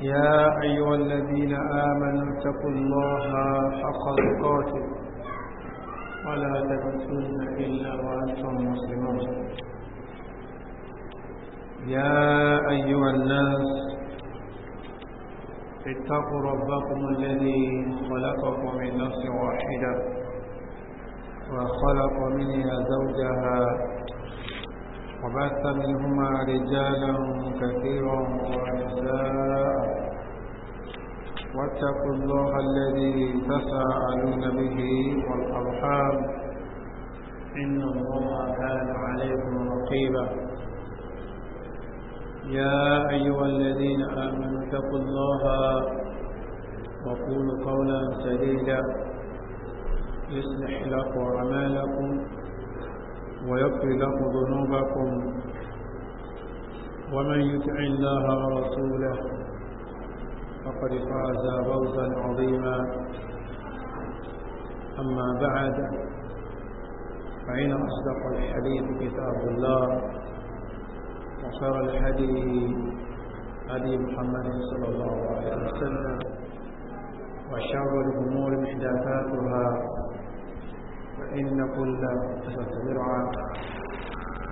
يا أيها الذين آمنوا اتقوا الله حق تقاته ولا تموتن إلا وأنتم مسلمون. يا أيها الناس اتقوا ربكم الذي خلقكم من نفس واحدة وخلق منها زوجها وبث منهما رجالا كثيرا ونساء، واتقوا الله الذي تساءلون به والأرحام إن الله كان عليكم رقيبا. يا أيها الذين آمنوا اتقوا الله وقولوا قولا سديدا يصلح لكم أعمالكم ويغفر لكم ذنوبكم، ومن يطع الله ورسوله فقد فاز فوزا عظيما. أما بعد، فإن أصدق الحديث كتاب الله، وخير الهدي هدي محمد صلى الله عليه وسلم، وشر الأمور محدثاتها، فإن كل محدثة بدعة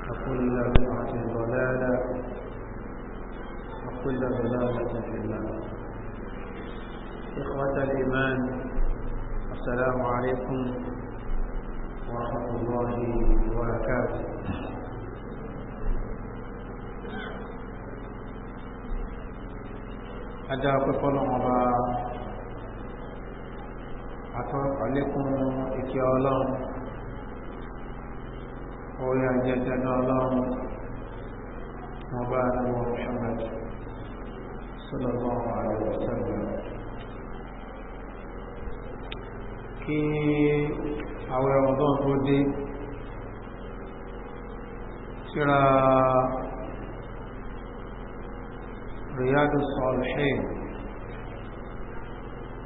وكل بدعة ضلالة وكل ضلالة في النار. إخوة الإيمان، السلام عليكم ورحمة الله وبركاته. Adá pẹ́fọ́lọ́ ọba àtọ́kọ̀lékún ìkẹ́ Ọlọ́run, orí ajẹ́jẹ́ náà Ọlọ́run wọn bá náwọ́ Muhammad sallallahu alaihi wasallam. Kí àwẹ̀ Ramadan tó dé, tírà Riyadu Salihin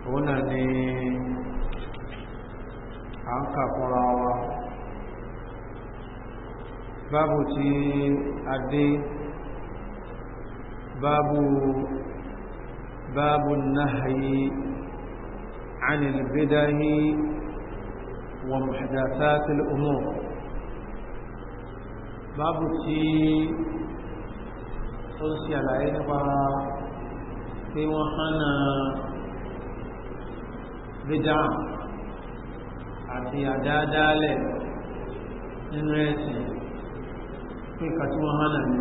òun náà ni à ń kà fúnra wa. Báàbù tí a dé, báàbù nahyi anil bidahi wa muhdathatil umur. Báàbù tí ó ń ṣe àlàyé nípa pé wọ́n hánà bídá àti àdáadáalẹ̀ nínú ẹ̀sìn, pé ìkà tí wọ́n hánà ní.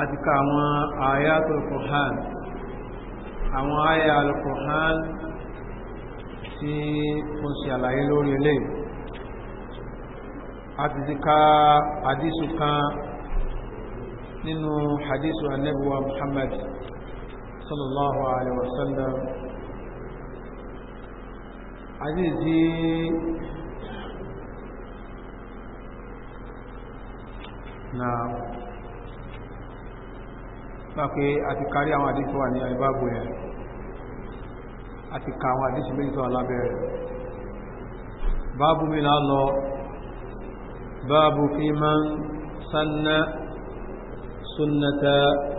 A ti ka àwọn ayatul Qur'an, àwọn ayatul Qur'an tí ó ń ṣe àlàyé lórí ilé. A ti ka hadisu kan nínú hadisu annabuwa Muhammad sallallahu alaihi wasallam, hadisi na pé a ti kárí àwọn hadisi wà ní àìbábò yẹn, a ti ka àwọn hadisi méjì tó wà lábẹ́ rẹ̀. Báàbù mi lálọ, báàbù fi man sanna sunnata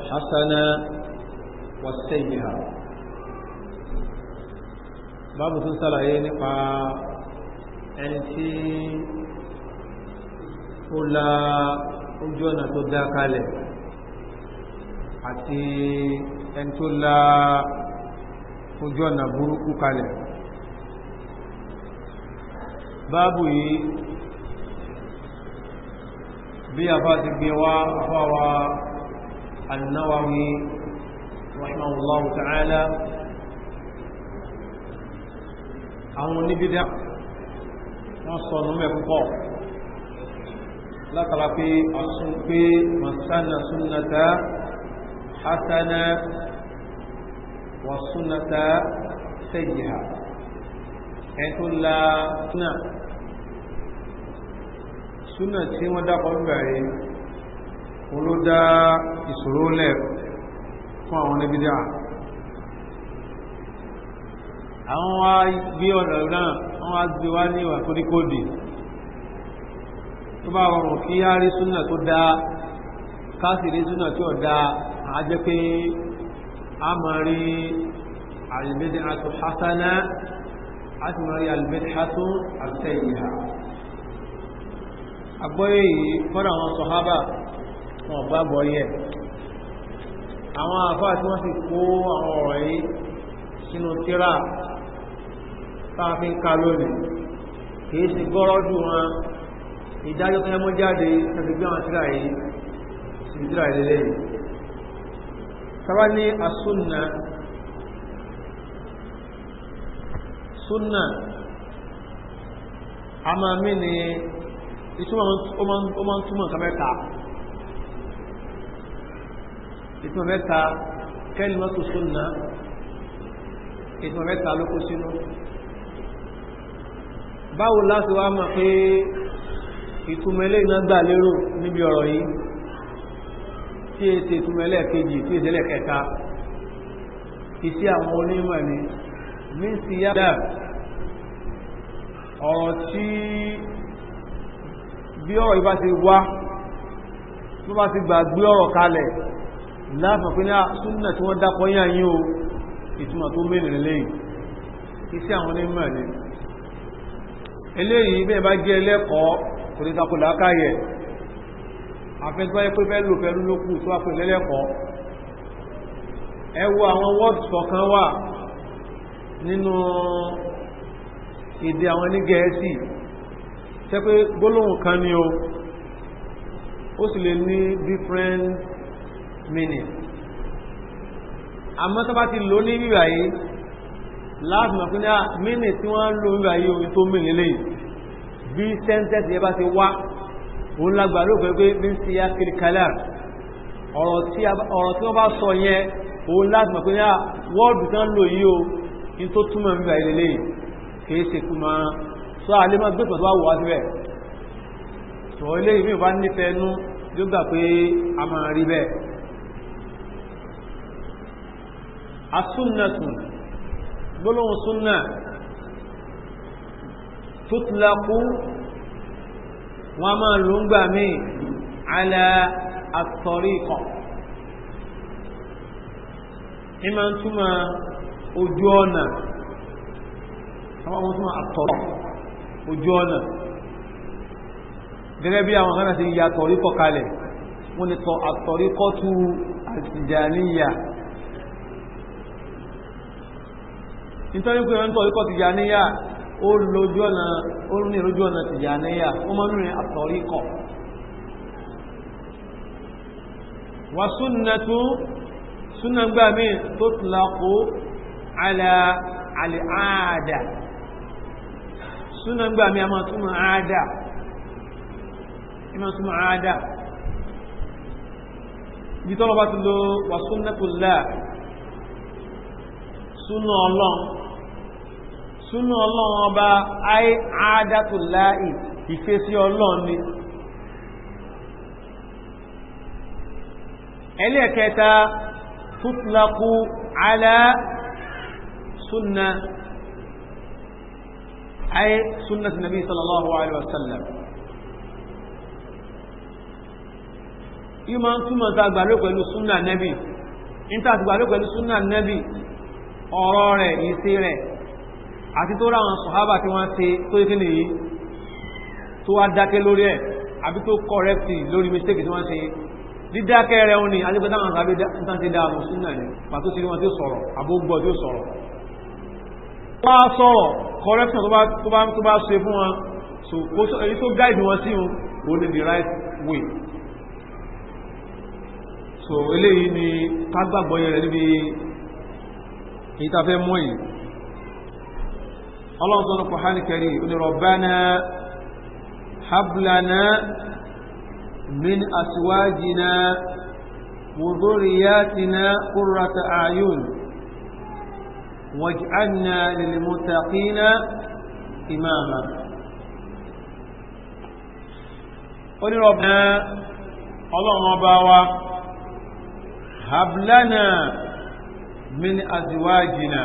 hasana wa sayyiha. Báàbù tún sàlàyé nípa ẹni tí ó la ojú ọ̀nà tó dá kalẹ̀ àti ẹni tó la ojú ọ̀nà burúkú kalẹ̀. Báàbù yìí bí a bá ti gbé wá, afáwa An-Nawawi rahimahullahu ta'ala, àwọn oníbídá wọ́n sọ nú mẹ́ púpọ̀ látara pé ọ̀sùn pé masana sunnata hasana wa sunnata sayyiha, ẹni tó la súnà súnà tí wọ́n dákọ̀ ń bẹ̀rẹ̀ wọn ló dá ìṣòro lẹ̀ fún àwọn oníbídá. Àwọn wá gbé ọ̀nà náà, wọ́n wá gbé wá ní ìwà toríkòdì. Tó bá rọrùn kí á rí súnà tó dá, ká sì rí súnà tí ó dá, á jẹ́ pé A máa rí al-bid'atu hasana, a sì máa rí al-bid'atu as-sayyi'a. Àgbọ́yé yìí kọ́dà àwọn sọ̀hábà wọn bá gbọ́yé. Àwọn àfáà tí wọ́n sì kó àwọn ọ̀rọ̀ yìí sínú tírà táàfin ká lónìí, kìí ṣe gọ́rọ́dù wọn. Ìdájọ́ tó yẹmọ́ jáde tàbí gbé àwọn tírà yìí sí tírà ìlélẹ̀ yìí. Sábà ní asúnà, súnà a máa mí ní ìtumọ̀, ó máa ń túmọ̀ nǹkan mẹ́ta, ìtumọ̀ mẹ́ta. Kalimatu súnà, ìtumọ̀ mẹ́ta ló kó sínú. Báwo láti wá mọ̀ pé ìtumọ̀ eléyìí náà gbà lérò níbi ọ̀rọ̀ yìí, tí è ṣe ìtumọ̀ ẹlẹ́ẹ̀kejì, tí è ṣe ẹlẹ́ẹ̀kẹta? Iṣẹ́ àwọn onímọ̀ ni mí sí yá ọ̀rọ̀ tí bí ọ̀rọ̀ yìí bá ti wá, tó bá ti gbàgbé ọ̀rọ̀ kalẹ̀ láàfin pé ní súnnà tí wọ́n dákọ̀ yà yín o, ìtumọ̀ tó mẹ́rin lẹ́yìn. Iṣẹ́ àwọn onímọ̀ ni eléyìí. Bẹ́ẹ̀ bá jẹ́ ẹlẹ́kọ̀ọ́, kò ní takò lákàyẹ̀. Àfẹ́ntọ́ yẹ pé fẹ́ lò fẹ́ lókù tó wà pé lẹ́lẹ́kọ̀ọ́. Ẹ wo àwọn words kọ̀ọ̀kan wà nínú èdè àwọn ní Gẹ̀ẹ́sì, tẹ́ pé gbólóhùn kan ni o, ó sì lè ní different meaning. Àmọ́ tó bá ti lò ní bíbà yìí, láti mọ̀ pé ní meaning tí wọ́n lò bíbà yìí, orin tó mìíràn lélẹ́yìí, bí sentence yẹn bá ti wá, òun lágbà ló pẹ́ pé bí ń ṣe yá kalam, ọ̀rọ̀ tí wọ́n bá sọ yẹn, òun láti mọ̀ pé ní word tán lò yìí o, ní tó túmọ̀ bíbà yìí lélẹ́yìí, kìí ṣe túmọ̀ sọ àlẹ́ máa gbé pẹ̀lú àwọ̀ wá síbẹ̀. Sọ eléyìí, bí ìbá nífẹ̀ẹ́ nú yóò gbà pé a máa rí bẹ́ẹ̀. Asúnnàtù, gbólóhùn súnnà, tutlaqu, wọ́n máa lò ń gbà mí ala at-tariqa, ní máa ń túmọ̀ ojú ọ̀nà. Àwọn ọmọ túmọ̀ àtọ̀rọ̀, ojú ọ̀nà, gẹ́gẹ́ bí àwọn kan ti ya tọ̀ríkọ̀ kalẹ̀, wọ́n ni tọ at-tariqatu at-tijaniyya, nítorí pé wọ́n tọ̀ríkọ̀ tìjàníyà, ó lójú ọ̀nà, ó ní lójú ọ̀nà tìjàníyà, ó máa ń rìn àtọ̀ríkọ̀. Wà sunnatu, súnà gbà mí tutlaqu ala al-aada, súnà gbà mí a máa túmọ̀ àádà, a máa túmọ̀ àádà. Bí tọ́lọ́ bá ti lo wà sunnatullah, súnà Ọlọ́run, súnà Ọlọ́run ọba, ayé àádátùláì, ìfésí Ọlọ́run ni. Ẹlẹ́ẹ̀kẹta, tutlaqu ala súnà, ayé súnà nàbí sallallahu alaihi wasallam. Yíò máa ń túmọ̀ tá gbàló pẹ̀lú súnà nẹ́bì. Níta gbàló pẹ̀lú súnà nẹ́bì, ọ̀rọ̀ rẹ̀, ìṣe rẹ̀, àti tó ráwọn sọ̀hábà tí wọ́n ṣe, tó yíkí nìyí tó wá dákẹ́ lórí ẹ̀, àbí tó correct lórí mistake tí wọ́n ṣe. Dídákẹ́ rẹ̀ ń ní àti táwọn sàbí tán ti dáa súnà ní pàtó sí wọn tí ó sọ̀rọ̀, àbógbọ́ tí ó sọ̀rọ̀, wá sọ̀rọ̀ correction tó bá ṣe fún wọn, so èyí tó guide wọn sí wọn, ó ní the right way. So eléyìí ni ká gbàgbọ́ yẹn rẹ̀ níbi èyí tá fẹ́ mú yìí. Ọlọ́run tó ní Qur'an Karim, ó ní Rabbana hab lana min azwajina wa dhurriyyatina qurrata a'yun waj'alna lil muttaqina imama. Ó ní Rabbana, Ọlọ́run ọba wa, hab lana min azwajina,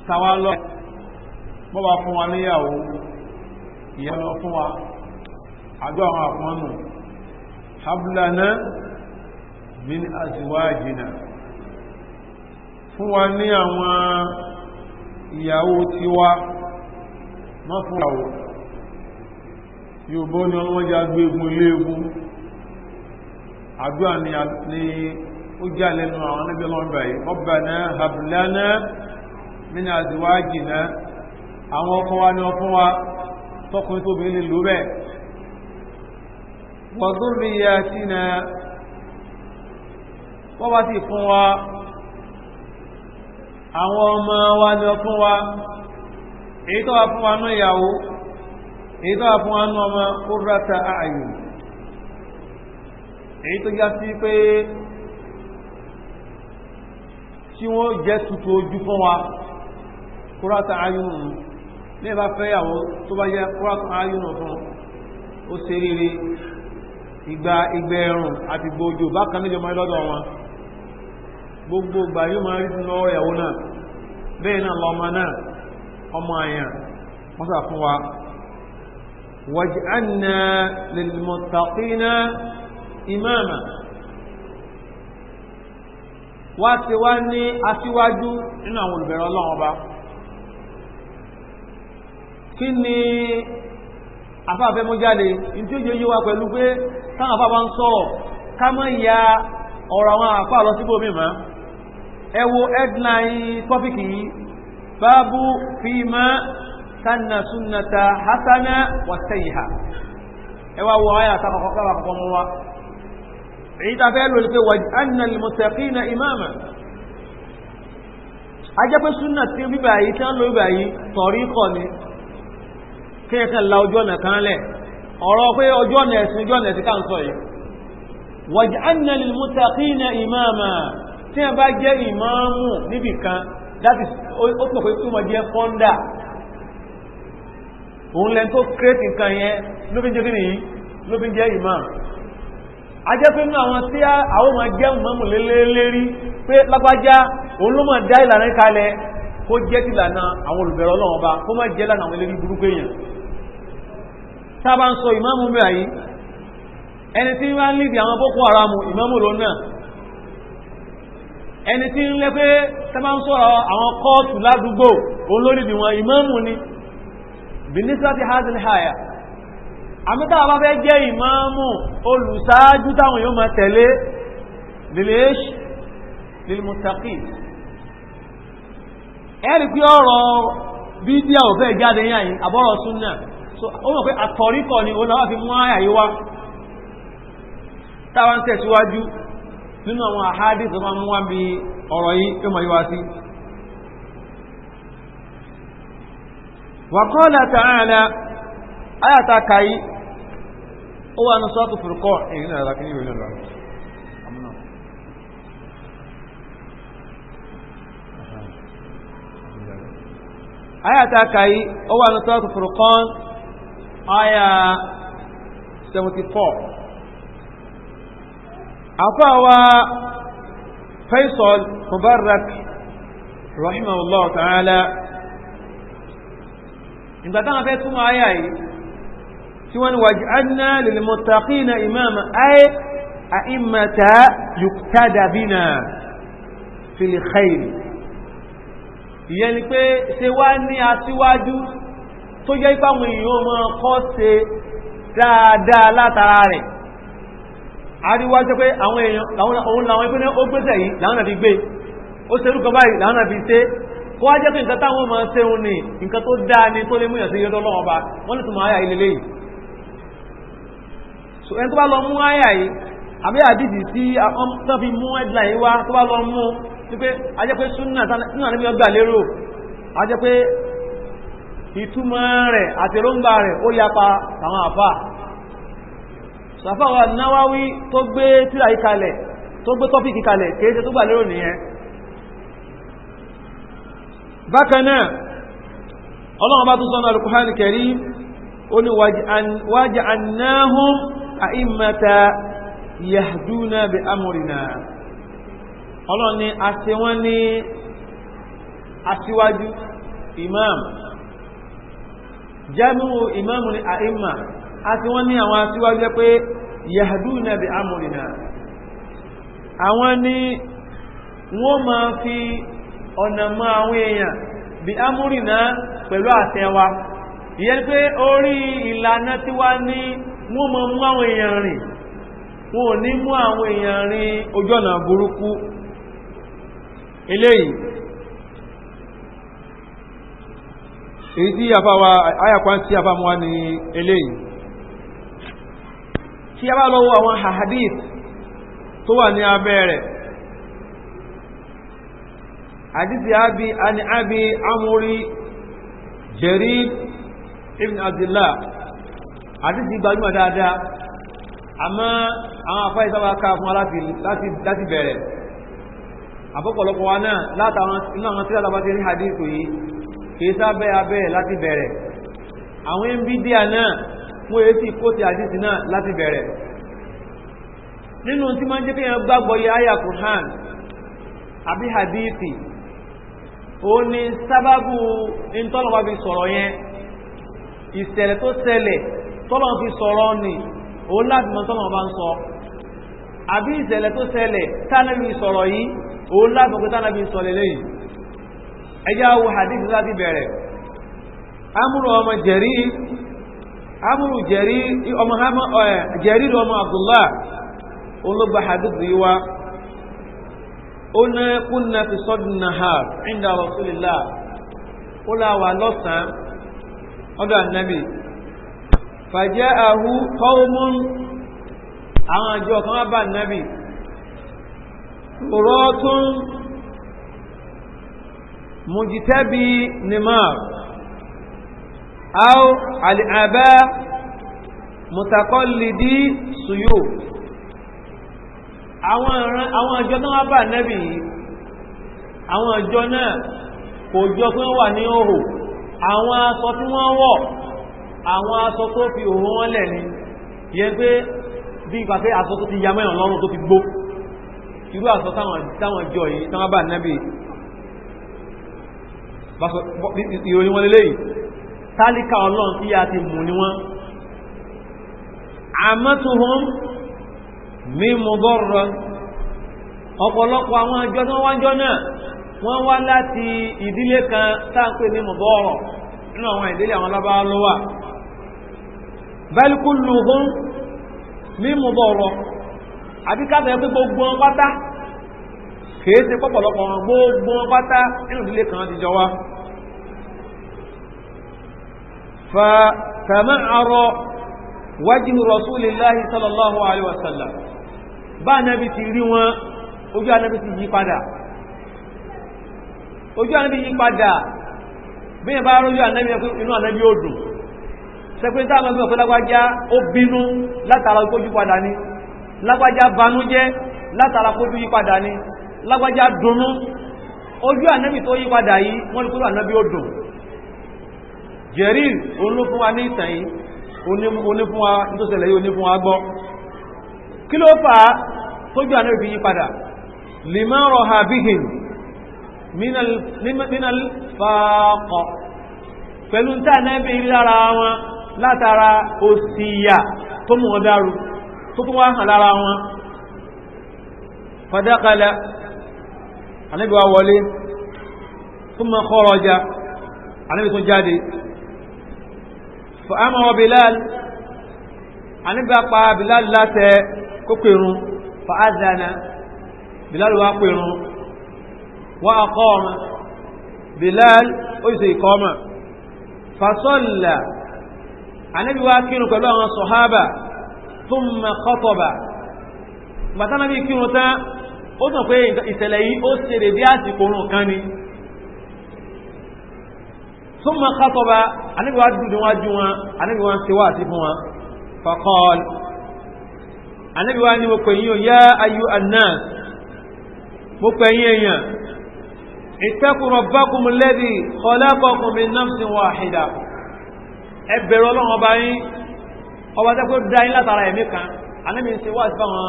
tàwa lọ bọ́bá fún wa níyàwó, ìyá lọ fún wa, àjọ àwọn àpọ́nù, hab lana min azwajina, fún wa ní àwọn ìyàwó tiwa, má fún ìyàwó yóò bọ́ ní ọlọ́wọ́já gbégun léegun. Àdúrà ni ó já lẹ́nu àwọn anábí ọlọ́run báyìí, Rabbana hab lana min azwajina, àwọn ọkọ wa ní ọfún wa, tọkùnrin tó bí lè lò bẹ́ẹ̀, wa dhurriyyatina, wọ́n bá sì fún wa àwọn ọmọ wa ní ọfún wa, èyí tó wà fún wa ní ìyàwó, èyí tó wà fún wa ní ọmọ, qurrata a'yun, èyí tó já sí pé tí wọ́n jẹ́ tutù ojú fún wa, qurrata a'yun. Ní ẹ̀bá fẹ́yàwó tó bá jẹ́ qurrata a'yun fún ó ṣe rírí ìgbà ìgbẹ̀ ẹ̀rùn àti gbòjò bákan níjọ mọ́ lọ́dọ̀ wọn, gbogbo ìgbà yóò máa rí sínú ọ̀rọ̀ ìyàwó náà, bẹ́ẹ̀ náà lọ́mọ náà, ọmọ àyàn wọ́n sà fún wa. Waj'alna lilmuttaqina imama, wá ti wá ní aṣíwájú nínú àwọn olùbẹ̀rẹ̀ Ọlọ́run Ọba. Kí ni afáfẹ́ mú jáde? Ní tí ó jẹ́ yíwa pẹ̀lú pé táwọn afá bá ń sọ̀rọ̀ ká má ya ọ̀rọ̀ àwọn àfá lọ síbò mímọ́. Ẹ wo headline topic yìí, báàbù fíìmá sanna sunnata hasana wa sayyiha. Ẹ wá wo ayà àtàkọ̀kọ́ mú wa, èyí ta fẹ́ lò ní pé waj'alna lil-muttaqina imama. A jẹ́ pé súnà tí bíbà yìí tí wọ́n lò bíbà yìí tọ̀ríkọ̀ ni, kí ẹ kàn la ojú ọ̀nà kan lẹ̀, ọ̀rọ̀ pé ojú ọ̀nà ẹ̀sìn, ojú ọ̀nà ẹ̀sìn ká ń sọ yìí. Waj'alna lil-muttaqina imama, tí ẹ bá jẹ́ ìmáàmù níbì kan, that is, ó tún pé kí wọ́n jẹ́ fọ́ndà, òun lẹ́n tó kírètì nǹkan yẹn ló fi ń jẹ́ kí nìyí, ló fi ń jẹ́ ìmáàmù. A jẹ́ pé nínú àwọn tí àwọn ọmọ jẹ́ ìmáàmù lélẹ́lérí pé lágbájá òun ló mọ̀ dá ìlànà kalẹ̀, kó jẹ́ ti ìlànà àwọn olùbẹ̀rẹ̀ Ọlọ́run Ọba, kó má jẹ́ ìlànà àwọn eléré burúkú èèyàn. Tá a bá ń sọ ìmáàmù bẹ́ẹ̀ yìí, ẹni tí wọ́n ń lìdí àwọn Boko Haram, ìmáàmù ló náà. Ẹni tí ń lẹ́ pé tá bá ń sọ̀rọ̀ àwọn kóòtù ládùúgbò, òun ló lìdí wọn, ìmáàmù ni. Binisati hazil haya, àmì tá a bá fẹ́ jẹ́ ìmáàmù olùsáájú táwọn yóò máa tẹ̀lé, lil-ish lil-muttaqin. Ẹ̀rí pé ọ̀rọ̀ bídíà ò fẹ́ jáde yáyìn àbọ̀rọ̀ súnnà, so ó mọ̀ pé àtọ̀ríkọ̀ ni ó náwà fi mú àyà yìí wá. Táwa ń tẹ̀síwájú nínú àwọn àhádìí tó máa mú wá bí ọ̀rọ̀ yìí yóò mọ̀ yíwá sí. Wa qala ta'ala, ayàta kàyí ó wà ní sọ́tù Furqan, èyí náà lákìí ìròyìn lọ. Ayàta kàyí ó wà ní sọ́tù Furqan, àyà 74. Àfáwà Faisal Mubarak rahimahullah ta'ala, ìgbà táwọn fẹ́ túnmọ̀ àyà yìí tí wọ́n ni waj'alna lil-muttaqina imama, ay a'immata yuqtada bina fil khayr. Ìyẹn ni pé ṣe wá ní aṣíwájú tó jẹ́ ipá àwọn èèyàn máa kọ́ ṣe dáadáa látara rẹ̀. Àríwájú pé àwọn èèyàn òun làwọn ìpínlẹ̀ ó gbéṣẹ̀ yìí làwọn náà fi gbé, ó ṣe orúkọ báyìí làwọn náà fi ṣe, kó wá jẹ́ pé nǹkan táwọn máa ṣe òun ni nǹkan tó dáa ni tó lè múyàn sí yọ́dọ́ lọ́wọ́ ọba, wọ́n lè tún máa yà ilé léyìí. So ẹni tó bá lọ mú àyà yìí àbí àdìsí tí wọ́n fi mú headline yìí wá, tó bá lọ mú wípé a jẹ́ pé súnà níbi ọgbà lérò, a jẹ́ pé ìtumọ̀ rẹ̀ àti èròǹgbà rẹ̀ ó yapa àwọn àfà. Sàfáwà Náwáwí tó gbé tírà yìí kalẹ̀, tó gbé tọ́pìkì kalẹ̀, kìí ṣe tó gbà lérò nìyẹn. Bákan náà Ọlọ́run bá tún sọ́nà Al-Qur'an Al-Karim, ó ní waja'alnahum a'immata yahduna bi amrina. Ọlọ́run ní a ṣe wọ́n ní aṣíwájú imam, jamiu imam ní a'imma, a ṣe wọ́n ní àwọn aṣíwájú pé yahduna bi amrina, Àwọn ni wọ́n máa fi ọ̀nà mọ́ àwọn èèyàn bí amúrìnà pẹ̀lú àṣẹ wa. Ìyẹn pé orí ìlànà tí wá ní wọ́n máa mú àwọn èèyàn rìn, wọn ò ní mú àwọn èèyàn rìn ojú ọ̀nà burúkú. Eléyìí èyí tí àfáwà ayàkwá tí àfá mú wá ní eléyìí. Tí a bá lọ́wọ́ àwọn hadith tó wà ní abẹ́ rẹ̀, hadith abi ani abi amúrí Jarir ibn Abdullah, hadith gbajúmọ̀ dáadáa, àmọ́ àwọn afá ìsáwà ká fún wa láti bẹ̀rẹ̀. Àpọ̀pọ̀lọpọ̀ wa náà látàwọn inú àwọn tí lábá ti rí hadith yìí kìí sábẹ́ abẹ́ láti bẹ̀rẹ̀. Àwọn nbídíà náà wọ́n èé sì kó ti hadith náà láti bẹ̀rẹ̀. Nínú tí máa ń jẹ́ kéèyàn gbàgbọ́ yẹ àyà Qur'an àbí hadithi, ó ní sábàbù ìtọ́lọ́wà fi sọ̀rọ̀ yẹn, ìṣẹ̀lẹ̀ tó ṣẹlẹ̀ tọ́lọ́ fi sọ̀rọ̀ ni ó láti mọ̀ tọ́lọ́ bá ń sọ, àbí ìṣẹ̀lẹ̀ tó ṣẹlẹ̀ tánàbí sọ̀rọ̀ yìí ó láti mọ̀ pé tánàbí sọ lélẹ́yìí. Ẹjá wo hadith láti bẹ̀rẹ̀. Amúrù ọmọ Jarir, amúrù Jarir ọmọ Jarir ọmọ Abdullah olóògbà hadith yìí wá. Ó ní kunna fi sọ́dún nahar inda rasulillah, ó láwà lọ́sàn ọdọ̀ annabi. Faja'ahu qawmun, àwọn àjọ kan wá bá annabi, rọ́tún mujtabi nimar aw al'aba mutaqallidi suyuf. Àwọn àjọ tó wá bá nẹ́bì yìí, àwọn àjọ náà kò jọ pé wọ́n wà ní òhò. Àwọn aṣọ tí wọ́n wọ̀, àwọn aṣọ tó fi òhò wọn lẹ̀ ni. Yẹn pé bí ipa pé aṣọ tó ti ya mẹ́ràn lọ́rùn tó ti gbó, irú aṣọ táwọn jọ yìí táwọn bá nẹ́bì, ìròyìn wọn lélẹ́yìí. Tálíkà Ọlọ́run tí a ti mú ni wọ́n. Àmọ́tuhum mímúdọ́rọ̀, ọ̀pọ̀lọpọ̀ àwọn àjọ tó wájọ́ náà wọ́n wá láti ìdílé kan táǹpé ní mọ̀dọ́rọ̀, nínú àwọn ìdílé àwọn lábáwá ló wà. Bal kulluhum mímúdọ́rọ̀, àbí káfẹ́ pé gbogbo wọn pátá, kìí ṣe pọ̀pọ̀lọpọ̀ wọn, gbogbo wọn pátá nínú ìdílé kan ti jọ wá. Fa tama'ara wajhu rasulillahi sallallahu alaihi wasallam, bá anábi ti rí wọn, ojú anábi ti yí padà, ojú anábi yí padà. Bí i bá rójú anábi inú anábi ó dùn. Sẹ́pẹ́ táwọn ọmọ ìpẹ́ lágbájá ó bínú látara kójú padà ní, lágbájá banújẹ́ látara kójú yí padà ní, lágbájá dunnú. Ojú anábi tó yí padà yìí, wọ́n ní kójú anábi ó dùn. Jarir òun ló fún wa ní ìtàn yìí, oní fún wa tó ṣẹlẹ̀ yìí, oní fún wa gbọ́. Kí ló fà á tójú ànábì fi yí padà? Liman raha bihim minal faqa, pẹ̀lú tí ànábì rí lára wọn látara òsìyà tó mú wọn dárú tó tún wá hàn lára wọn. Fadakala, ànábì wá wọlé, thumma kharaja, ànábì tún jáde. Fa amara Bilal, ànábì pa Bilal láṣẹ kó pèrún. Fa azana, Bilal wá pèrún. Wa aqama, Bilal ó sì ìkọ́mà. Fa salla, ànábì wá kírun pẹ̀lú àwọn sọ̀hábà. Thumma khataba, bàtánàbí kírun tán, ó tàn pé ìṣẹ̀lẹ̀ yìí ó ṣe dé àsìkò orun kan ni. Thumma khataba, ànábì wá dúdú wájú wọn, ànábì wá ń ṣe wá sí fún wọn. Faqal, ànábì wá ní mo pè yín o, ya ayyuhan nas, mo pè yín èèyàn, ittaqu rabbakum alladhi khalaqakum min nafsin wahida. Ẹ bẹ̀rù Ọlọ́run ọba yín, ọba tẹ́ kó dá yín látara ẹ̀mí kan. Ànábì ń ṣe wá sí fáwọn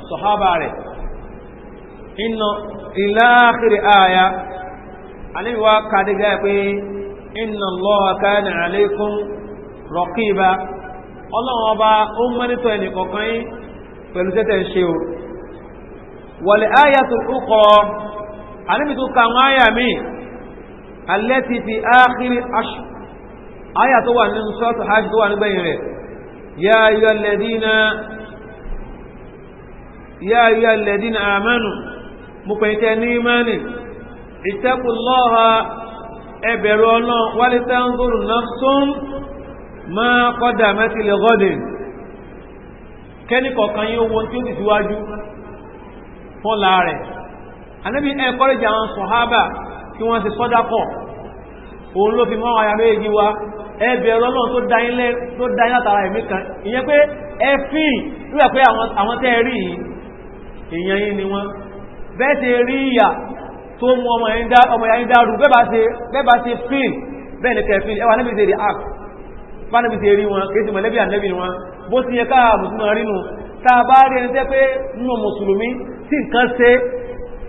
sọ̀hábà rẹ̀. Inna ila akhiri aya, Ànábì wá kàdégá pé inna Allaha kana alaykum raqiba. Ọlọ́run ọba ó mọ́nítọ̀ ẹnì kọ̀ọ̀kan yín pẹ̀lú tẹ́tẹ̀ ń ṣe o. Wal ayatul ukhra, Ànábì tó ka àwọn àyà mi, allati fi akhiri ashr, àyà tó wà nínú suratul hajj tó wà nígbẹ̀yìn rẹ̀, ya ayyuhal ladhina amanu, mo pè tẹ́ ní imani, ittaqullaha, ẹ bẹ̀rù Ọlọ́run, walitanzur nafsun ma qaddamat lighadin, kẹ́ni kọ̀ọ̀kan yíó wọn tí ó ti síwájú fọ́nlá rẹ̀. Ànábì encourage àwọn sọ̀hábà kí wọ́n ṣe sọ́dákọ̀, òun ló fi mọ́ àyà méjì wá, ẹ bẹ̀rù Ọlọ́run tó dá yín látara ẹ̀mí kan. Ìyẹn pé ẹ fi ríwẹ̀ pé àwọn tẹ́ rí yìí èèyàn yín ni wọ́n, bẹ́ẹ̀ ṣe rí ìyà tó mú ọmọ yẹn dárú, bẹ́ẹ̀ bá ṣe fíìl bẹ́ẹ̀ ní kẹfíìl. Ẹwà níbi ṣe rí act bá níbi ṣe rí wọn, kìí sí mọ̀lẹ́bí Ànábì ni wọn, bó ti yẹ káà mùsùlùmí rínú. Tá a bá rí ẹni tẹ́ pé nínú mùsùlùmí tí nǹkan ṣe,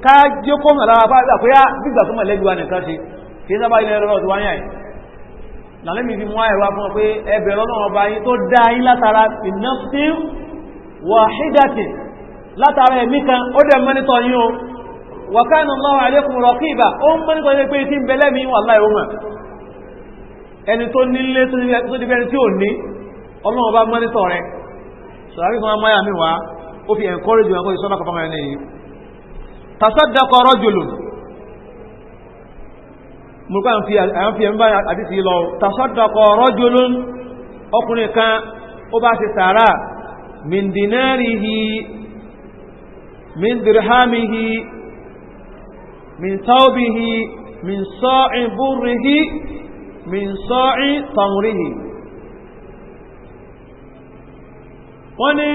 ká jókòó mọ̀ lára bá gbà pé á gbígbà tó mọ̀lẹ́bí wa nìkan ṣe, kìí sábà ilẹ̀ ẹ̀rọ tó wáyà yìí. Làlẹ́mì fi mú àìwá fún ọ pé ẹ bẹ̀rù Ọlọ́run ọba yín tó dá yín látara nafsin wahidatin, látara ẹ̀mí kan, ó dẹ̀ mọ́nítọ̀ yín o. Wa kana Allahu alaykum raqiba, ó ń mọ́nítọ̀ yín pé tí ń bẹ̀lẹ́ mi wallahi ó mọ̀. Ẹni tó nílé tó di bẹ́ni tí ò ní, Ọlọ́run ọba mọ́nítọ̀ rẹ̀. Sọ̀rọ̀ fún amáyà mi wá, ó fi encourage wọn kó ìsọ́nà kọfà ẹni yìí. Tasaddaqa rajulun, mo kọ́ àwọn fi ẹ̀mí bá àdísì lọ. Tasaddaqa rajulun, ọkùnrin kan ó bá ṣe sàárà, min dinarihi, min dirhamihi, min thawbihi, min sa'i burrihi, min sa'i tamrihi. Wọ́n ní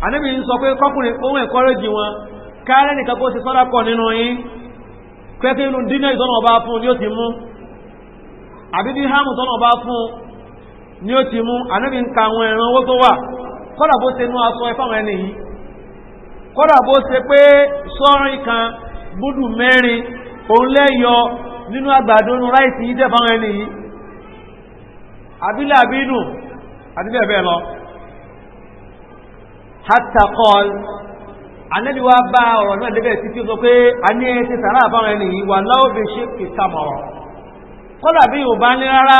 Ànábì ń sọ pé kọkùnrin ohun encourage wọn, káàrẹ́ nìkan kó ṣe sàdákà nínú yín, kẹ́kẹ́ inú dínà ìtọ́nà ọba fún ní ó ti mú, àbí bí hámù tọ́nà ọba fún ní ó ti mú. Ànábì ń ka àwọn ẹran owó tó wà, kọ́dà bó ṣe nú aṣọ ẹfáwọn ẹni yìí, kọ́dà bó ṣe pé sọ́rin kan búdù mẹ́rin òun lẹ́yọ nínú àgbàdo nínú ráìsì yìí tẹ́ fáwọn ẹni yìí, àbílẹ̀ àbínú àti bẹ́ẹ̀ bẹ́ẹ̀ lọ. Hatta qal, Ànábì wá bá ọ̀rọ̀ náà débẹ̀ títí ó sọ pé a ní ẹ ṣe sàárà fáwọn ẹni yìí, wà láwọ́ bí ṣe kìtàmọ̀rọ̀, kọ́dà bí yóò bá ní rárá,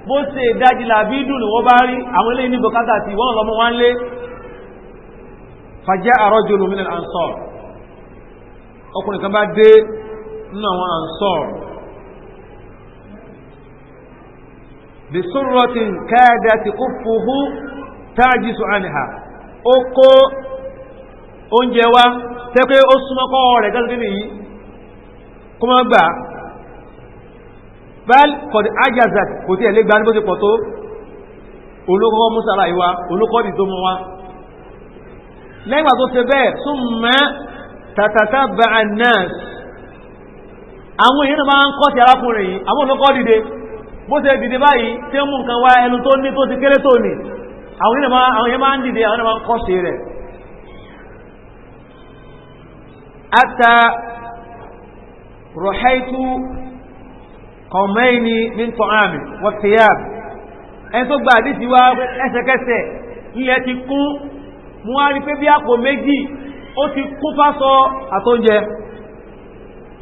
bó ṣe ìdájì làbí dùn ní wọ́n bá rí àwọn ilé ní bùkátà tí wọ́n lọ́mọ wá ń lé. Faja'a rajulun min al-ansar, ọkùnrin kan bá dé nínú àwọn ansar, bi surratin kadat kuffuhu ta'jizu anha, ó kó oúnjẹ wá tẹ́ pé ó súnmọ́ kọ́ rẹ̀ gẹ́gẹ́ nìyí kó mọ́ gbà, bal qad ajazat, kò tí ẹ̀ lé gbà ní bó ti pọ̀ tó, olókọ́ musala ìwá olókọ́ dì tó mọ́ wá. Lẹ́yìn tó ṣe bẹ́ẹ̀, summa tatatabba'a an-nas, àwọn èèyàn máa ń kọ́ sí arákùnrin yìí, àwọn olókọ́ dìde, bó ṣe dìde báyìí tí ó mú nǹkan wá ẹnu tó ní tó ti kéré tó ní, àwọn èèyàn máa ń dìde, àwọn èèyàn máa ń kọ́ sí rẹ̀. Hatta ruhaitu qawmayni min ta'ami wa thiyab, ẹni tó gba àdísí wá ẹsẹ̀kẹsẹ̀ ilẹ̀ ti kún, mú wá rí pé bí àpò méjì ó ti kún fásọ àtóúnjẹ.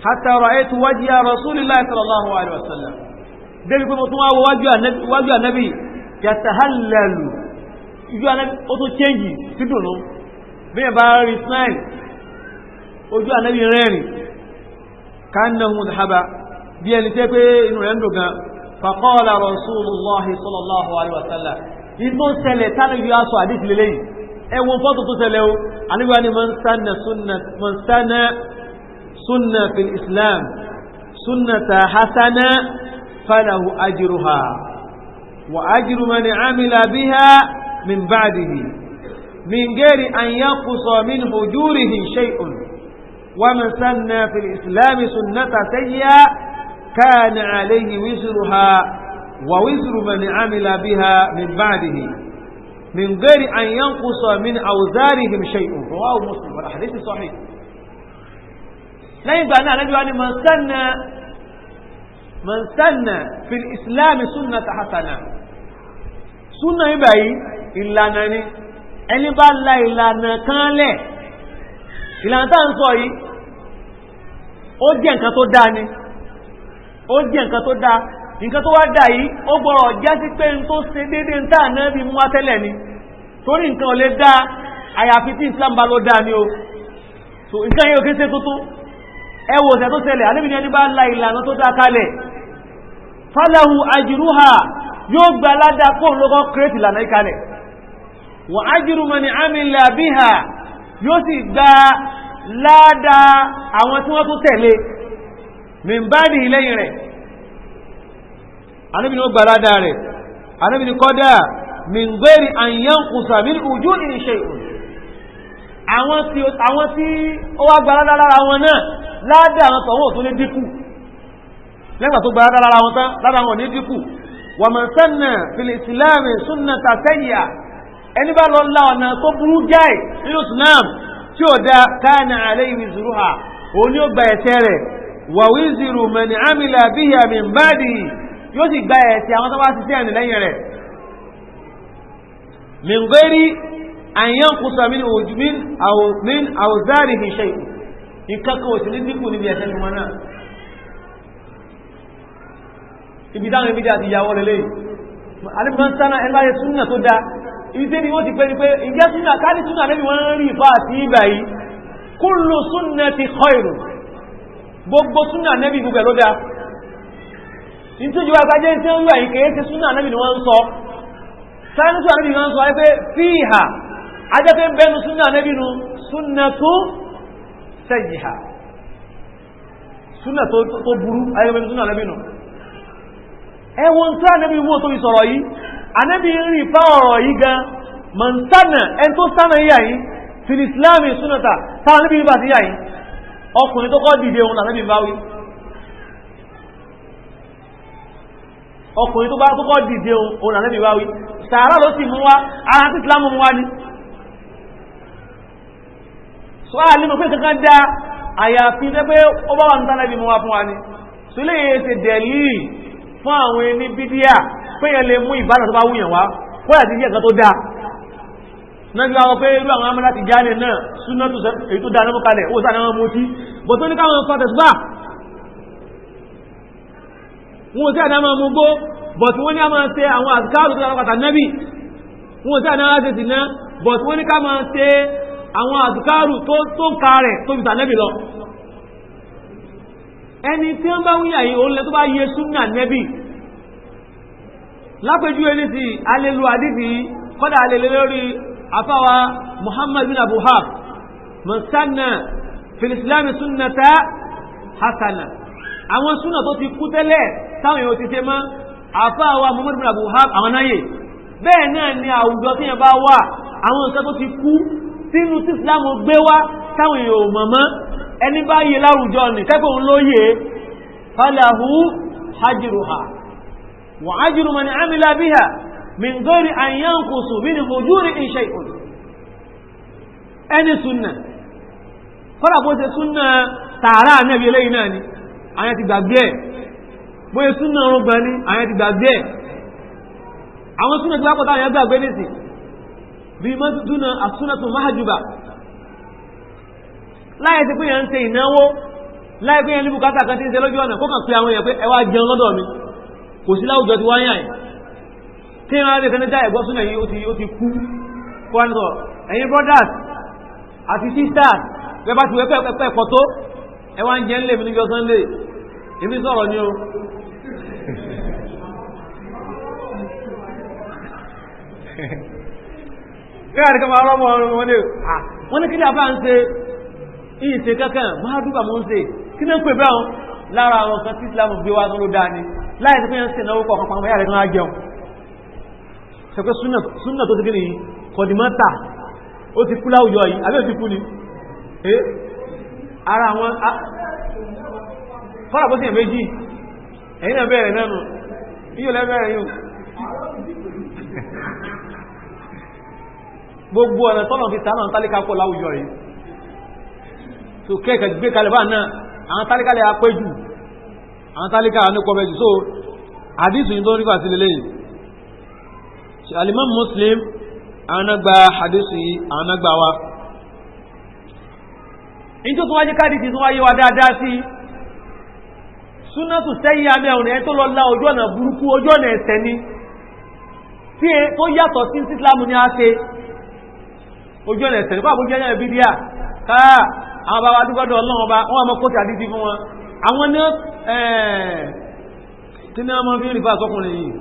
Hatta ra'aytu wajha rasulillahi sallallahu alaihi wasallam, débi pé mo tún wá wo wájú ànábì, yatahallalu, ìjú ànábì ó tún change sí dùnú, bí ẹ bá rí smile ojú ànábì rẹ́rìn, kannahu mudhaba, bí ẹni tẹ́ pé inú rẹ̀ ń dùn gan. Faqala rasulullahi sallallahu alaihi wasallam, ní tó ṣẹlẹ̀ tánàbí aṣọ àdísì lélẹ́yìn, ẹwọ́n fọ́tò tó ṣẹlẹ̀ o. Ànábì ní man sanna sunna fil islam sunnata hasana falahu ajruha wa ajru man amila biha min ba'dihi min ghairi an yanqusa min ujurihi shay'un wa man sanna fil islam sunnata sayyi'a kana alayhi wizruha wa wizru man amila biha min ba'dihi min ghairi an yanqusa min awzarihim shay'un. Rawahu Muslim wal hadith sahih. Lẹ́yìn ìgbà náà Ànábì wá ní man sanna fil islam sunnata hasana, súnà ìgbà yìí ìlànà ni, Ẹni bá la ìlànà kan lẹ̀, ìlànà tá ń sọ yìí ó jẹ́ nǹkan tó dáa ni, ó jẹ́ nǹkan tó dáa. Nǹkan tó wá dáa yìí ó gbọ́rọ̀ jẹ́ sí pé n tó ṣe déédéé ń tà náà bí mú wá tẹ́lẹ̀ ni, torí nǹkan ò lè dáa àyàfi tí Islam bá ló dáa ni o. So nǹkan yìí ò kí ṣe tuntun. Ẹ wo ọ̀sẹ̀ tó ṣẹlẹ̀, Ànábì ní ẹni bá la ìlànà tó dáa kalẹ̀, falahu ajruha, yóò gba aládàá fóun ló kọ́ kírètì ìlànà yìí kalẹ̀, wa ajru man amila biha, yóò sì gba ládàá àwọn tí wọ́n tún tẹ̀lé min ba'di lẹ́yìn rẹ̀. Ànábì ní ó gba ládàá rẹ̀. Ànábì ní kọ́dà min ghairi an yanqusa min ujurihim shay'un, àwọn tí ó wá gba ládàá lára wọn náà, ládàá àwọn tọ̀wọ́ tó ní dínkù. Lẹ́gbà tó gba ládàá lára wọn tán, ládàá wọn ní dínkù. Wa man sanna fil islami sunnata sayyi'a, ẹni bá lọ la ọ̀nà tó burú jáì nínú Islam tí ó dá, kana alayhi wizruha, òun ni ó gba ẹ̀ṣẹ̀ rẹ̀, wa wizru man amila biha min ba'dihi, yóò sì gba ẹ̀ṣẹ̀ àwọn tó bá ṣiṣẹ́ ẹ̀nì lẹ́yìn rẹ̀. Min ghairi an yanqusa min awzarihi shay'un, nǹkan kan ò sí ní dínkù níbi ẹ̀ṣẹ̀ tí wọn náà. Ibi táwọn ibi àti ìyàwó lélẹ́yìn alẹ́bùn sánà ẹni bá yẹ súnà tó dáa, ibi tí wọ́n ti pẹ́ ni pé ìjẹ́ súnà ká ní súnà lẹ́bí wọ́n rí ìfà àti ìgbà yìí, kullu sunnati khairun, gbogbo súnà nẹ́bí gbogbo ẹ̀ ló dáa. Nítorí wọ́n agbájẹ́ tí wọ́n wà yìí kèé ṣe súnà nẹ́bí ni wọ́n ń sọ. Sáyẹ́nì súnà nẹ́bí ni wọ́n ń sọ pé fíhà, ajẹ́ pé bẹ́nu súnà nẹ́bí nu sunnatu sayyiha, súnà tó burú ayé bẹ́nu súnà nẹ́bí nu. Ẹwọ́n tí ànẹ́bí wó tó fi sọ̀rọ̀ yìí, ànẹ́bí ń rí fá ọ̀rọ̀ yìí gan, mọ̀nsánà ẹn tó sánà yíyà yìí fil islami súnàtà táwọn ànẹ́bí bá ti yà yìí, ọkùnrin tó kọ́ dìde òun ànẹ́bí bá wí. Ọkùnrin tó bá tó kọ́ dìde òun ànẹ́bí bá wí. Sàárà ló sì mú wá, ara tí Islam mú wá ni. Sọ àlè mọ̀ pé kankan dá àyàfi pé ó bá wà ní tánàbí mú wá fún wa ni. Sọ lè ṣe dẹ̀líì fún àwọn ẹni bídíà pé yẹn lè mú ìbádà tó bá wúyàn wá, kó àti yẹ́ kan tó dáa. Náà bí wọ́n pé irú àwọn amúlá ti jáde náà súná tó èyí tó dáa náà kalẹ̀ ó sáà náà mú tí bọ̀ tó ní káwọn fa tẹ̀sùbà, wọn ò sí àdá máa mú gbó, bọ̀ tí wọ́n ní a máa ṣe àwọn àzùkárù tó dára pàtàkì nẹ́bì, wọn ò sí àdá máa ṣe sì ná, bọ̀ tí wọ́n ní ká máa ṣe àwọn àzùkárù tó ń ka rẹ̀ tó fi tà nẹ́bì lọ. Ẹni tí wọ́n bá wúyà yìí òun lẹ tó bá yẹ súnà nẹ́bì. Lápẹjú ẹni sí alelu àdìsí kọ́dà alele lórí afáwa Muhammad bin Abu Hab, man sanna fil islami sunnata hasana, àwọn súnà tó ti kú tẹ́lẹ̀ táwọn èèyàn ti ṣe mọ́, afáwa Muhammad bin Abu Hab àwọn náyè. Bẹ́ẹ̀ náà ni àwùjọ tí yẹn bá wà, àwọn nǹkan tó ti kú sínú tí Islam gbé wá táwọn èèyàn ò mọ̀ mọ́, ẹni bá yẹ láwùjọ ní kẹ́kọ̀ọ́ òun ló yẹ, falahu hajruha wa ajru man amila biha min ghairi an yanqusu min ujurihim shay'un. Ẹni súnà kọ́lá bó ṣe súnà tààrà nẹ́bí eléyìí náà ni àwọn ti gbàgbé ẹ̀, bóyẹ súnà ọrùngbọ̀n ni àwọn ti gbàgbé ẹ̀, àwọn súnà tí wá pọ̀tà àwọn gbàgbé nìsín bí mọ́túnà àsúnà tó máhàjúbà, láyé ti pé yẹn ń ṣe ìnáwó, láyé pé yẹn ní bùkátà kan tí ń ṣe lójú ọ̀nà, kó kàn pé àwọn èèyàn pé ẹ wá jẹun lọ́dọ̀ mi, kò sí láwùjọ ti wáyà yìí. Kí wọ́n á lè fẹ́ni já ẹ̀gbọ́ súnà yìí ó ti kú. Kó wá nítọ̀ ẹ̀yin brothers àti sisters, bẹ́ẹ̀ bá ti wẹ́ pẹ́ pọ̀ tó ẹ wá ń jẹ́ ńlẹ̀ mi níjọ́ Sunday, èmi sọ̀rọ̀ ni o. Kí wọ́n á rí kí wọ́n rọ́mọ wọn ní wọ́n ní kí ní àbá ń ṣe ìṣe kankan máa dúpà mọ́ ń ṣe kí ní ń pè bẹ́ẹ̀ lára àwọn kan tí Islam gbé wá tó ló dáa ni, láì sí pé yẹn ń ṣe náwó kọ̀ọ̀kan pàmò yàrá kan á jẹun. Ṣe pé súnà tó ti kí ni kọ̀dìmọ́ta ó ti kú láwùjọ yìí, àbí ó ti kú ni? Ara àwọn kọ́lá bó sì yẹn méjì ẹ̀yìn náà bẹ̀rẹ̀ náà nù yíò lẹ́bẹ̀rẹ̀ yìí. Gbogbo ọ̀nà tọ́nà fi sàánà tálíkà pọ̀ láwùjọ yìí, so kẹ́ẹ̀kẹ́ gbé kalẹ̀ bá náà àwọn tálíkà lè apẹ́ jù, àwọn tálíkà ní kọ́ bẹ́jù. So àdísù yìí tó ń rí fà sí lélẹ́yìn. Alimam Muslim Àwọn náà hadisi, àwọn náà gbà wá. In tó tún wáyé káàdì tí tún wáyé wa dáadáa sí súnátù sẹ́yìn abẹ́ ọ̀nà ẹ̀ tó lọ lá ojú ọ̀nà burúkú, ojú ọ̀nà ẹ̀ṣẹ̀ ni, tí tó yàtọ̀ sí Ìsìlámù ní a ṣe ojú ọ̀nà ẹ̀ṣẹ̀ nípa àbójú ẹ̀yàn bídíà káà. Àwọn bàbá dúgbọ́dọ̀ Ọlọ́run ọba wọ́n wà mọ́ kóòtù àdídí fún wọn. Àwọn ní kí ní wọ́n fi ń rí fà sọ́kùnrin yìí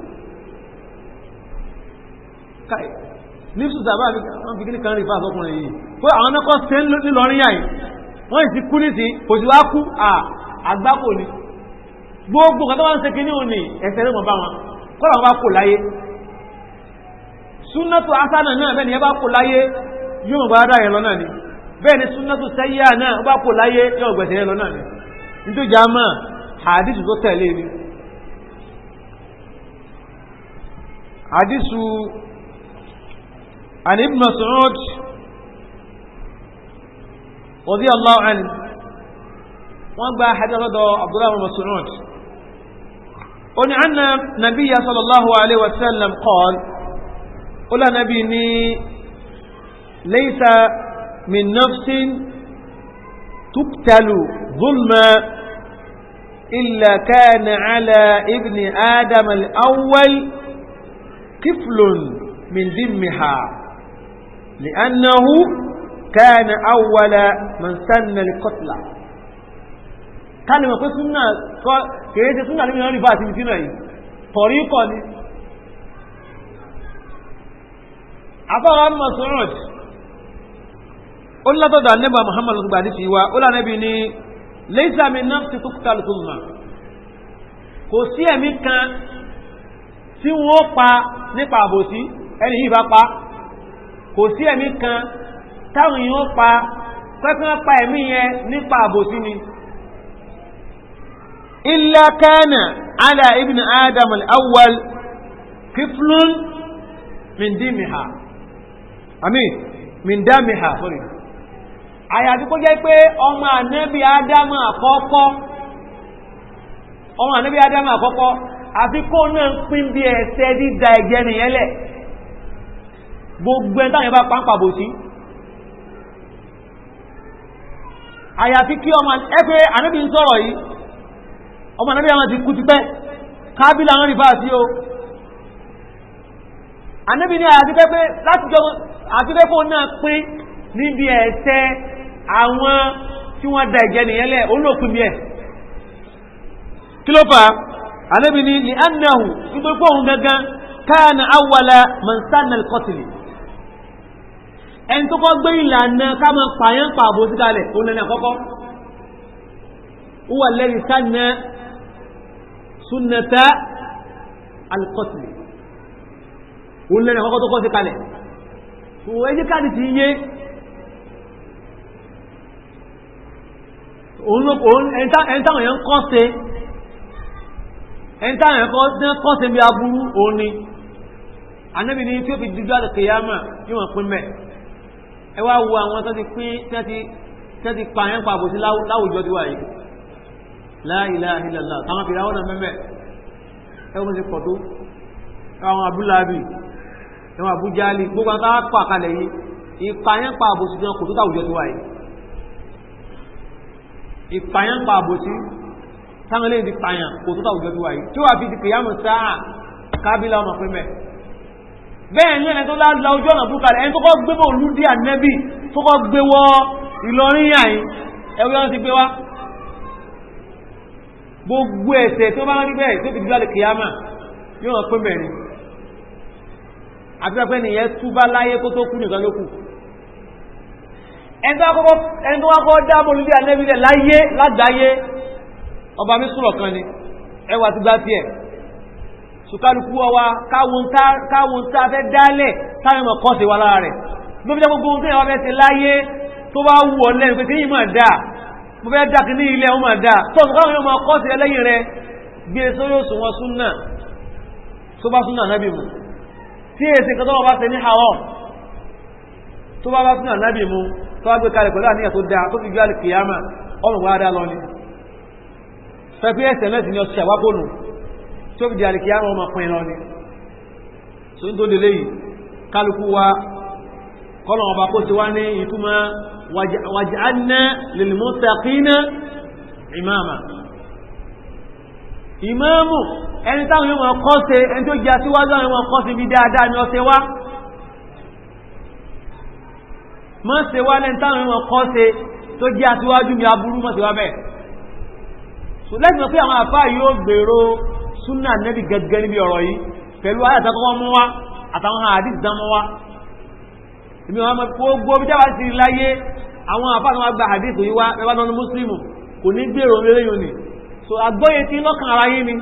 ní ṣùsàbá wọ́n fi kí ní kan rí fà sọ́kùnrin yìí pé àwọn náà ṣe ń nílọrin yà yìí, wọ́n sì kú nísìn, kò sí wá kú àgbákò ni. Gbogbo kan tó wá ń ṣe kí ní òní ẹ̀ṣẹ̀ rẹ̀ mọ̀ bá wọn kọ́lá wọn bá kò láyé. Súnátù asánà náà bẹ́ẹ̀ ni ẹ bá kò láyé yóò mọ̀ bá dá yẹn lọ náà ni, bẹ́ẹ̀ ni súnátù sẹ́yà náà ó bá kò láyé yóò gbẹ̀sẹ̀ yẹn lọ náà ni. Nítorí jama hadithu tó tẹ̀lé ni hadithu an Ibn Mas'ud radiyallahu anhu, wọ́n gba hadith lọ́dọ̀ Abdullah ibn Mas'ud, ó ní anna nabiyya sallallahu alaihi wasallam qala, ó lá nabi ní laysa min nafsin tuqtalu zulma illa kana ala ibni adam al-awwal kiflun min dimmiha li'annahu kana awwala man sanna al-qatla. Kálí mọ̀ pé súnà kìí ṣe súnà ní ìrìn bá àti ìtìnà yìí tọ̀ríkọ̀ ni. Afọ́wọ́ Mas'ud ó látọ̀dọ̀ anẹ́bà Muhammad lọ́gbà ní fi wá, ó lánẹ́bí ní laysa min nafsi tuqtal zulma, kò sí ẹ̀mí kan tí wọ́n pa nípa àbòsí, ẹni yìí bá pa, kò sí ẹ̀mí kan táwọn yóò pa pẹ́pẹ́ pa ẹ̀mí yẹn nípa àbòsí ni. Illa kana ala ibn Adam al-awwal kiflun min dimiha, àmì min damiha, sorry, àyàfi kó jẹ́ pé ọmọ ànábì Ádámù àkọ́kọ́, ọmọ ànábì Ádámù àkọ́kọ́, àfi kó náà ń pín bí ẹ̀ṣẹ̀ dídá ẹ̀jẹ̀ nìyẹn lẹ̀. Gbogbo ẹni táwọn yẹn bá pàǹpà bò sí, àyàfi kí ọmọ ẹ pé ànábì ń sọ̀rọ̀ yìí, ọmọ ànábì àwọn ti kú tipẹ́, kábílà ń rí fáà sí o. Ànábì ní àyàfi pé láti jọ àti pé kó náà pín níbi ẹ̀ṣẹ̀ àwọn tí wọ́n da ẹ̀jẹ̀ nìyẹn lẹ̀, ó lópin bí ẹ̀. Kí ló fà á? Ànábì ní li annahu, nítorí pé òun gangan kana awwala man sanna al-qatl, ẹni tó kọ́ gbé ìlànà ká máa pààyàn pa àbò sí kalẹ̀, òun lẹ́nu àkọ́kọ́. Huwa alladhi sanna sunnata al-qatl, òun lẹ́nu àkọ́kọ́ tó kọ́ sí kalẹ̀. Òun ẹjẹ́ káàdì ti yé ẹni táwọn èèyàn kọ́ ṣe, ẹni táwọn èèyàn kọ́ ṣe bí aburú òun ni Ànábì ní tí ó fi dúdú àlùkìyámà yóò wọ́n pín mẹ́. Ẹ wá wo àwọn tó ti pín tí wọ́n ti pààyàn pa àbòsí láwùjọ tí wà yìí. La ilaha illallah, táwọn fìlà wọn náà mẹ́mẹ́ ẹ wọ́n ti pọ̀ tó àwọn abúláàbì, ẹwọ́n àbújálì, gbogbo àwọn táwọn pa kalẹ̀ yìí, ìpààyàn pa àbòsí gan kò tó táwùjọ tí wà yìí. Ìpààyàn pa àbòsí táwọn eléyìí ti pààyàn kò tó táwùjọ tí wà yìí, tí wà fi di kìyàmù sáà kábílà ọmọ pín mẹ́. Bẹ́ẹ̀ ní ẹni tó lá ojú ọ̀nà búkalẹ̀, ẹni tó kọ́ gbé mọ́ olúdí ànẹ́bì tó kọ́ gbé wọ Ìlọrin yàyìn, ẹwẹ́ wọn ti gbé wá. Gbogbo ẹ̀ṣẹ̀ tó bá rí bẹ́ẹ̀ tó fi dúdú àlùkìyámà yóò hàn pé mẹ́rin. Àti pé nìyẹn túbá láyé kó tó kú nìkan ló kù. Ẹni tó wá kọ́ dá mọ́ olúdí ànẹ́bì rẹ̀ láyé lágbàáyé, ọba mi sùrọ̀ kan ni ẹwà ti gbá tiẹ̀. Ṣùkálukú ọwa káwọn tá a fẹ́ dálẹ̀ táwọn ọmọ kọ́ sí wa lára rẹ̀. Ló fi jẹ́ gbogbo ohun tí ìyàwó fẹ́ ṣe láyé tó bá wù ọ lẹ́nu pé kí yìí máa dáa, mo fẹ́ dá kí ní ilẹ̀ ó máa dáa, tó ọ̀sùn káwọn ọmọ kọ́ sí ẹlẹ́yìn rẹ̀ gbé sórí òṣùwọ̀n súnà tó bá súnà nábì mu, tí èsì nǹkan tó bá ṣe ní haram tó bá bá súnà nábì mu, tó bá gbé kalẹ̀ pẹ̀lú àníyàn tó dáa tó fi gbé àlùkìyámà, ọmọ wa dá lọ ni. Fẹ́ pé ẹsẹ̀ mẹ́sìn ni ọṣẹ àwákònù tó fi di àlìkìyámà ọmọ pin lọ ni. So ní tó délé yìí, kálukú wa Kọ́lọ̀ ọba kó ti wá ní ìtumọ̀ waj'alna lil-muttaqina imama. Ìmáàmù ẹni táwọn yóò máa kọ́ ṣe, ẹni tó jẹ́ síwájú àwọn yóò máa kọ́ sí bí dáadáa ni ọ̀sẹ̀ wá. Mọ́ ṣe wá lẹ́ni táwọn yóò máa kọ́ ṣe tó jẹ́ aṣíwájú mi aburú, mọ́ ṣe wá bẹ́ẹ̀. So lẹ́sìn mọ̀ pé àwọn àfáà yóò gbèrò súnà nẹ́bì gẹ́gẹ́ níbi ọ̀rọ̀ yìí pẹ̀lú ayàtàkọ́kọ́ mú wá àtàwọn àdìs dán mú wá. Èmi wọn mọ̀ gbogbo bí jábà sí láyé àwọn àfáà tó wá gba àdìs yìí wá ẹwà lọ́nu mùsùlùmù kò ní gbèrò lélẹ́yìn ni. So àgbọ́yé tí lọ́kàn ara yín ni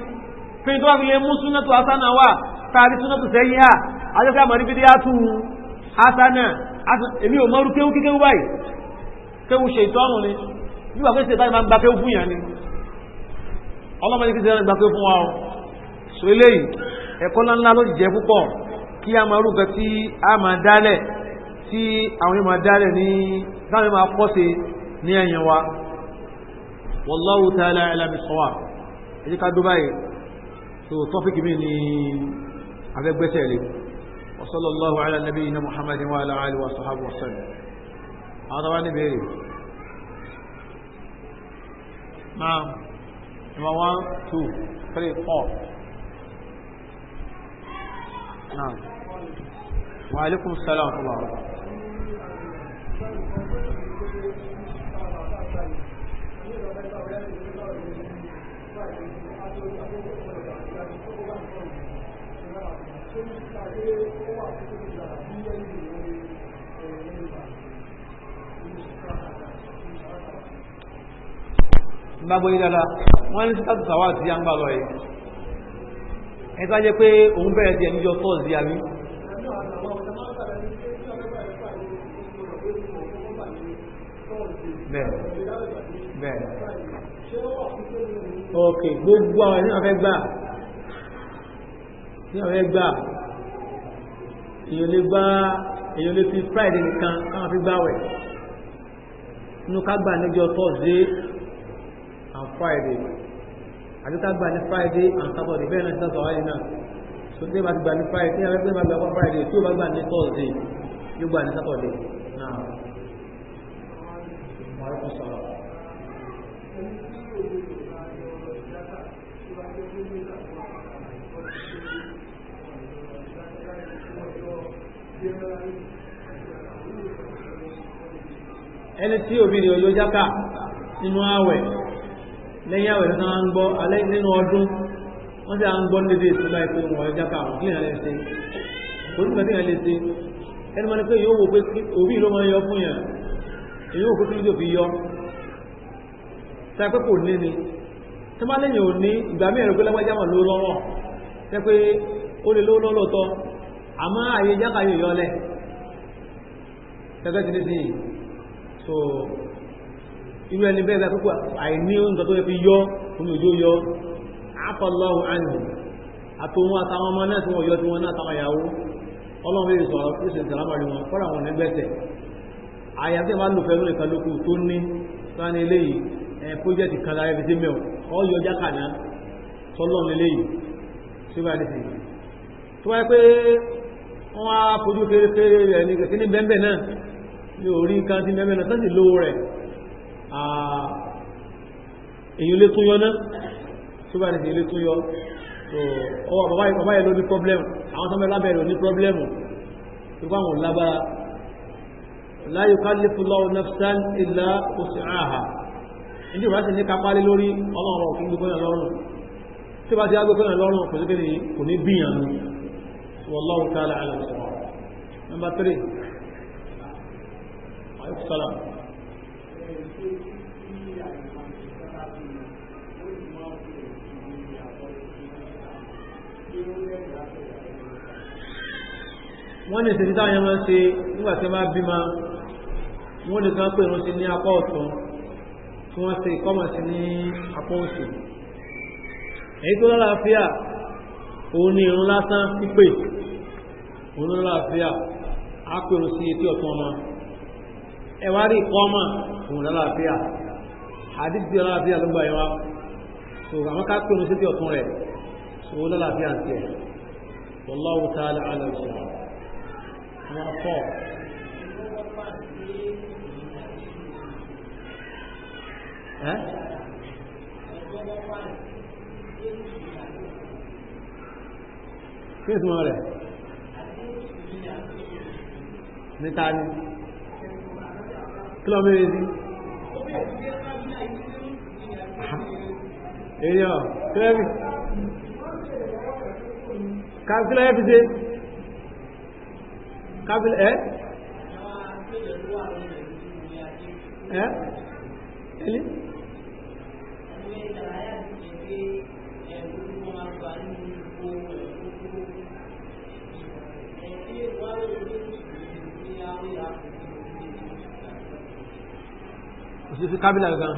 pé tó wá fi lè mú súnà tó hasana wá tàbí súnà tó sẹ́yìn hà àjọṣe àmọ́ ní bídíà tù hasana. Èmi ò mọ́rú kéwú kíkéwú báyìí, kéwú ṣe ìtọ́rùn ni, bí wà pé ṣe ìtọ́rùn máa ń gba kéwú fún yàn ni. Ọlọ́mọdé kí ṣe gba kéwú fún wa o. So eléyìí ẹ̀kọ́ ńláńlá ló jẹ́ púpọ̀ kí a máa rúkọ tí a máa dálẹ̀, tí àwọn yóò máa dálẹ̀ ní táwọn yóò máa kọ́ sí ní ẹ̀yìn wa. Wallahu ta'ala a'lam bis-sawab. Ẹ jẹ́ ká dó báyìí. So tọ́fíkì mi ni afẹ́gbẹ́sẹ̀ lé. Wa sallallahu ala nabiyyina Muhammadin wa ala alihi wa sahbihi wa sallam. Àwọn tàbá ní bèèrè. Náà, number 1, 2, 3, 4. Náà. Wa alaikum salam wa rahmatullah. Gbogbo yìí dáadáa, wọ́n ní sítàtù sàwà tí a ń gbà lọ yìí. Ẹ tó jẹ́ pé òun bẹ̀rẹ̀ sí ẹníjọ tọ́ọ̀sì àbí? Bẹ́ẹ̀ bẹ́ẹ̀. Ok, gbogbo àwọn ẹni wọ́n fẹ́ gbà, ní wọ́n fẹ́ gbà, èyàn lè gbà, èyàn lè fi Friday nìkan káwọn fi gbàwẹ̀. Inú ká gbà níjọ Thursday and Friday, àti ká gbà ní Friday and Saturday, bẹ́ẹ̀ náà ti sọ́sọ̀ wáyé náà. So tí ó bá ti gbà ní Friday, tí ó bá gbà Friday, tí ó bá gbà ní Thursday, yóò gbà ní Saturday. Náà. Wa alaikum salam. Ẹni tí òbí rẹ̀ yóò jákà nínú àwẹ̀, lẹ́yìn àwẹ̀ tó ń gbọ́ alẹ́ nínú ọdún, wọ́n sì à ń gbọ́ ní dédé ìsinmi ìpé wọn yóò jákà àwọn kílẹ̀ lè ṣe. Kò ní kàtí lè ṣe. Ẹni mọ́ ní pé yóò wò pé òbí ló máa ń yọ fún yàn, èyí ò kó kí ló fi yọ. Ṣé pé kò ní ni? Tí wọ́n lẹ́yìn ò ní ìgbà mí ẹ̀rọ pé lágbájá mọ̀ ló lọ́wọ́. Ṣé pé ó lè lówó lọ́wọ́ tọ́? Àmọ́ àyè jákà yóò yọlẹ̀. Ṣẹ́gbẹ́ ti ní sí yìí. So irú ẹni bẹ́ẹ̀ púpọ̀ àìní oúnjẹ tó yẹ fi yọ omi òjò yọ. Afallahu anhu. Àtòun àtàwọn ọmọ náà tí wọ́n yọ tí wọ́n náà àtàwọn ìyàwó. Ọlọ́run lè sọ̀rọ̀ ó sì sàlámà rí wọn, kọ́ra wọn nígbẹ̀sẹ̀. Àyà tí wọ́n lò fẹ́rún ìkan lókù tó ní sáà ní eléyìí, ẹ̀ pọ́jẹ́tì kan lára ibi tí mẹ́ọ̀, ọ yọ jákà náà tọ́lọ́run eléyìí. Ṣé bá ní sí? Tó wáyé pé wọ́n á fojú fèrèfèrè rẹ̀ ní kí ní bẹ́ẹ̀ náà ní orí nǹkan tí mẹ́mẹ́ náà tọ́sí lówó rẹ̀, èyí lè tún yọ náà tó bá ní sí ilé tún yọ. Ọwọ́ bàbá yẹn ló ní problem, àwọn tó mẹ́lá bẹ̀rẹ̀ ní problem tó bá wọn lágbára. La yukallifu Allahu nafsan illa wus'aha. Ìdí ìwà sì ní kápálí lórí ọlọ́run òfin gbogbo náà lọ́rùn. Tí bá ti á gbogbo náà lọ́rùn kò sí kí ni kò ní bíyànjú. Wallahu ta'ala a'lam bis-sawab. Number 3. Alaikum salam. Wọ́n ní ìṣẹ́sí táwọn yẹn máa ń ṣe nígbà tí wọ́n bá bímọ, wọ́n lè kàn pé irun sí ní apá ọ̀tún, tí wọ́n ṣe ìkọ́mọ̀ sí ní apá òsì. Èyí tó lálàáfíà, òun ni irun lásán pípé, òun ló lálàáfíà, á pè irun sí etí ọ̀tún ọmọ. Ẹwà rí ìkọ́mọ̀, òun lálàáfíà. Hadith bí lálàáfíà ló gbà yẹn wá. So àwọn ká pè irun sí etí ọ̀tún rẹ̀, so ó lálàáfíà ń tiẹ̀. Wallahu ta'ala a'lam bis-sawab. Number 4. Ẹ́ kí ìtumọ̀ rẹ̀? Níta ni kí lọ mẹ́rin sí? Èèyàn kílẹ̀bì káàkiri fi ṣe? Káàkiri ẹ́ ẹ́ ẹni òṣìṣẹ́ kábílà gan.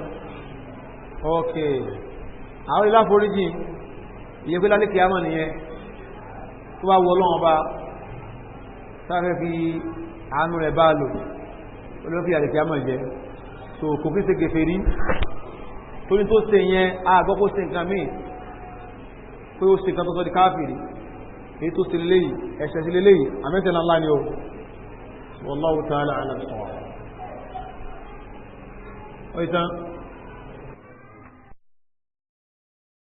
Ok, àwọn ilá foríjì iye pé lálẹ́ kìámọ̀ nìyẹn. Tó bá wọ Ọlọ́run ọba sáfẹ́ fi àánú rẹ̀ bá lò, olófí àlẹ́ kìámọ̀ jẹ́. So kò kí ṣe kèfèrí tó ní tó ṣe yẹn, àgbọ́ kó ṣe nǹkan míì pé ó ṣe nǹkan tó sọ di káfìrí. Èyí tó ṣe lélẹ́yìí, ẹ̀ṣẹ̀ sí lélẹ́yìí, àmẹ́sẹ̀ ńlá ni o. Wallahu ta'ala a'lam. Ó ìtàn.